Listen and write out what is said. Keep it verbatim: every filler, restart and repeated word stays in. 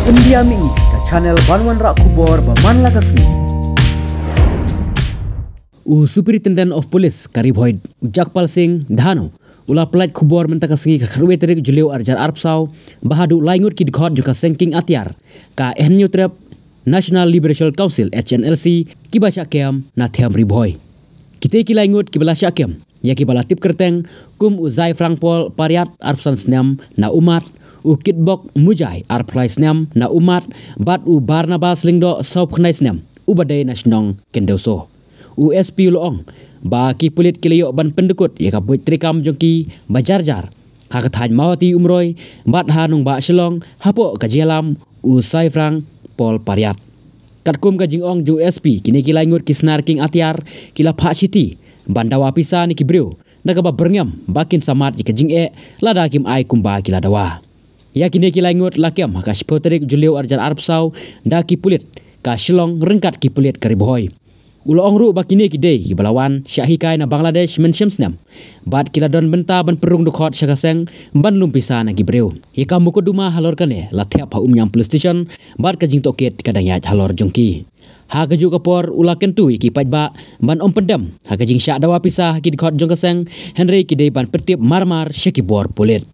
India Mini, ka channel ban wanrah khubor ba man la ka sngi. U Superintendent of Police ka Ri Bhoi, u Jagpal Singh Dhano, u la pyllait khubor mynta ka sngi ka khatwei tarik Jylliew arhajar arphew saw, ba haduh lai ngut ki dkhot jong ka seng kieng atiar ka Hynñiewtrep National Liberation Council, H N L C, kiba shah kem na them Ri Bhoi. Kitei ki lai ngut kiba la shah kem, ïa kiba la tip kyrteng kum u Zaifrang Paul Pariat, arphew san snem, na Ummat, u Kitbok Mujai, arphew lai snem, na Ummat, bad u Barnabas Lyngdoh, sawphew khyndai snem, uba dei na shnong Kyndewso. U S P u la ong ba ki pulit ki la ïoh ban pyndykut ïa ka buit treikam jong ki ba jar jar ha ka thaiñ Mawhati Umroi bad ha nongbah Shillong hapoh ka jingïalam u Zaifrang Paul Pariat. Katkum ka jingong jong u S P, kine ki lai ngut ki snar kieng atiar ki la phah shithi ban dawa pisa na ki briew, na kaba byrngem ba kin sa mad ïa ka jingeh lada kim ai kumba ki la dawa. Ïa kine ki lai ngut la kem ha ka shiphew tarik Jylliew arhajar arphew saw da ki pulit ka Shillong ryngkat ki pulit ka Ri Bhoi. U la ong ruh ba kine ki dei kiba la wan shah hikai na Bangladesh mynshem snem, bad ki la don bynta ban pynrung dkhot sha ka seng ban lum pisa na ki briew. Ïa ka mukotduma halor kane la thep ha Umïam Police Station, bad ka jingtohkit ka dang ïaid halor jong ki. Ha kajuh ka por u la kyntu ïa ki paidbah ban ym pyndem ha ka jingshah dawa pisa ha ki dkhot jong ka seng, hynrei ki dei ban pyntip mar mar sha ki bor pulit.